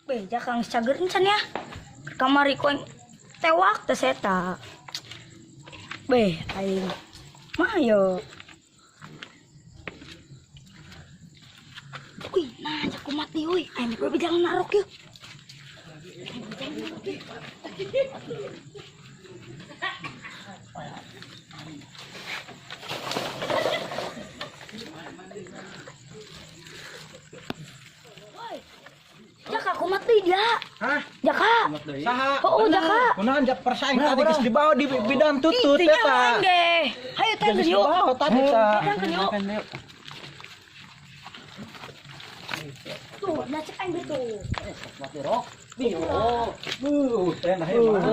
Beja kang cager encan ya. Kamari ku aing tewak teh seta. Beh, aing mah yo. Wih, nah aku mati euy. Aing rek beja narok yeuh. Aing beja narok yeuh. Woi. Jaka kumat deui dia. Hah? Jaka. Saha? Oh, Jaka. Kunaon jak persaing tadi geus dibawa di bidan tutut Ih, eta. aing ge. Hayu teh Geus yuk. dibawa tadi ta. Tangkeun yuk. Tuh, nah cek aing tuh. Buh, teh nah ieu mah.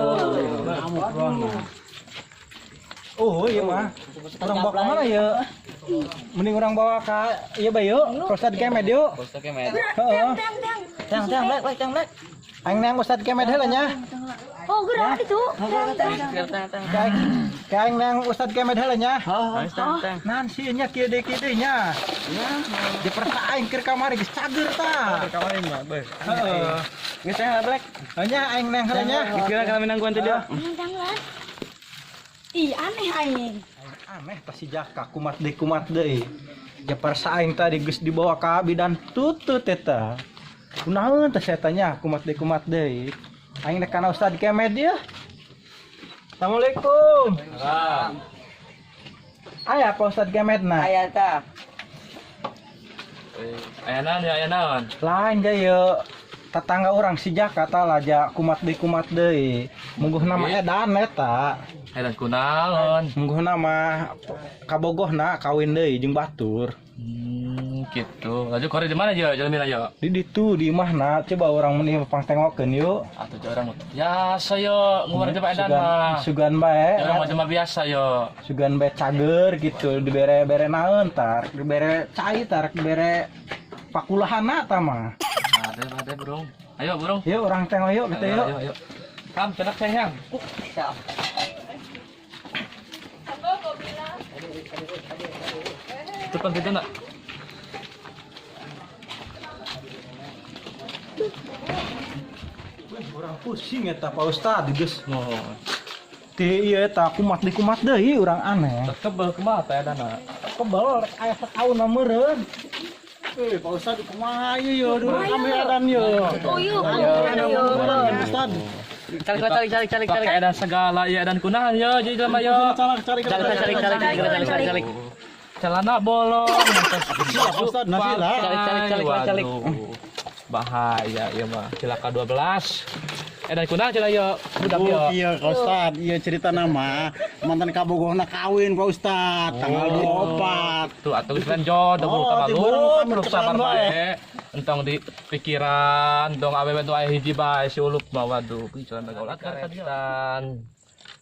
Oh, iya mah. Urang bawa ke mana ya? Mending urang bawa ka ieu bae yuk, Ustad Kemed yuk. Ustad Kemed. Heeh. Tang tang. Tang tang black black tang black. Aing neang Ustad Kemed heula nya. Oh, gerak itu. Tang tang. Tang tang. Ka aing neang Ustad Kemed heula nya. Tang tang. Nan sieun nya kieu deui kieu deui nya. Dipersa aing keur kamari geus cager tah. Kamari mah, beuh. Heeh. Geus teh black. Nya aing neang heula nya. Kira kami nangguan teh dia. Tang tang lah. Ih, aneh aing. Aneh tas si Jaka kumat deui kumat deui. Japarsa aing tadi geus dibawa ka bidan tutut eta. Kunaon teh saya tanya kumat deui kumat deui. Aing rek kana Ustad Kemed ya. Assalamualaikum. Aya apa Ustad Kemed na? Aya tah. Aya naon ya, aya naon. Lain ja ye tetangga urang si Jaka tah lah ja kumat deui kumat deui. Mungguh nama edan eta. Edan kunaon. Mungguh nama kabogohna kawin deui jeung batur. Gitu. Laju kore di mana ya? Jalan mina ya. Di ditu di imahna coba urang mun ieu pangtengokeun yuk. Atuh cek urang biasa yo, ngubar coba edan mah. Sugan bae. Urang mah cuma biasa yo. Sugan bae cager gitu, dibere-bere naon tar, dibere cai tar, dibere pakulahana tah mah. Ada ada burung. Ayo burung. Yuk urang tengok yuk gitu yuk. Ayo ayo. Kam cenak sayang. Depan pintu nak. Wih, urang pusing eta Pak Ustad geus. Oh. Ti ieu eta kumat di kumat deui urang aneh. Kebel kumaha teh edan. Kebel rek aya sataun mah meureun. Eh, Pak Ustad kumaha ieu yeuh urang kami edan yeuh. Oh, yuk. Ayo. Ustad. Calik calik calik calik calik. Edan segala ieu edan kunaon yo jadi jelema yo. Calik calik Calik calik calik calik calik calik. Celana bolong. Pak Ustad nasi lah. Calik calik calik calik. Bahaya ieu mah. Cilaka 12. Edan kunaon cenah yo budak yo. Oh, iya Pak Ustad, iya cerita nama mantan kabogohna kawin Pak Ustad tanggal 24. Tuh atuh geus lain jodoh Oh, buru di kabalu, burung kami belum sabar cekelan bae. bae. Entong di pikiran, dong awewe tuh aya hiji bae si ulup mah waduh, pikiran gaul karetan.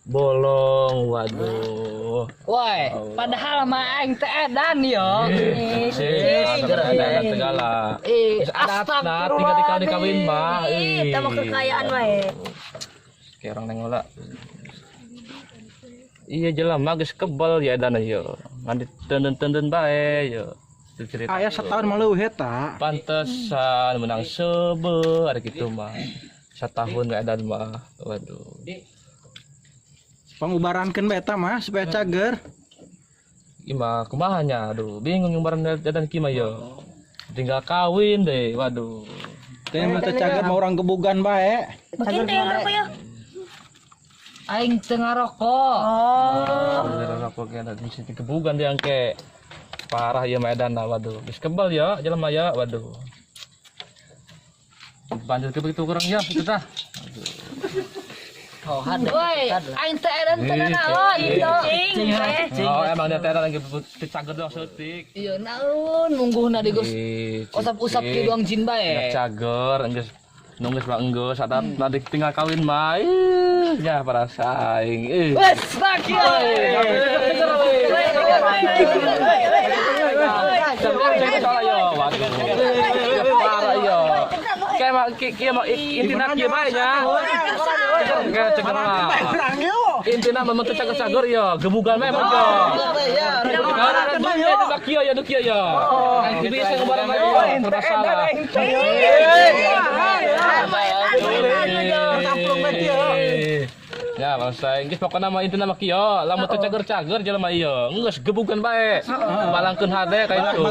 Bolong, waduh. Woi, padahal mah aing teh edan yo. Cing, edan segala. Ih, Geus adatna tinggal dikawin kawin mah. Ih, tah mah kekayaan wae. Kayak orang nengola. Iya jelema geus kebel ya edan yo. Ngan ditenden-tenden bae yo. Itu cerita. Aya setahun mah leuwih eta. Pantesan menang sebe ada gitu mah. Setahun gak edan mah. Waduh. Pangubarankeun bae eta mah supaya cager. Ima kumaha nya aduh bingung ngubaran edan ki mah yo. Tinggal kawin deh waduh. Teh mah teu cager mah urang gebugan bae. Bikin teh ngerokok ya. Aing teu ngarokok. Oh. Bener aku kayak ada di kebugan dia angke. Parah ya medan lah waduh. Geus kebal ya jelema ya waduh. Banjir ke begitu kurang ya itu tah. Woi, aing teh edan teu naon. Cing, eh. Oh emang dia teh lagi cager doang seutik. Iya naon mungguhna di geus usap-usap kieu doang jin bae. Ya cager geus nunggu mah enggeus ada nanti tinggal kawin mah. Ih, ya para saing. Ih. Wes, tak kieu. Parah yo. mah kieu mah intina kieu bae nya. Ceger lah. Intina mah mun teu cager-cager ya, gebugan bae mah. Karena kieu ya, nu kieu ya. Aing bisa ngobaran lagi serba salah. Ya, bangsa Inggris pokoknya mah intina mah kieu, lamun teu cager-cager jelema ieu. Geus gebugan bae. Balangkeun hade ka itu.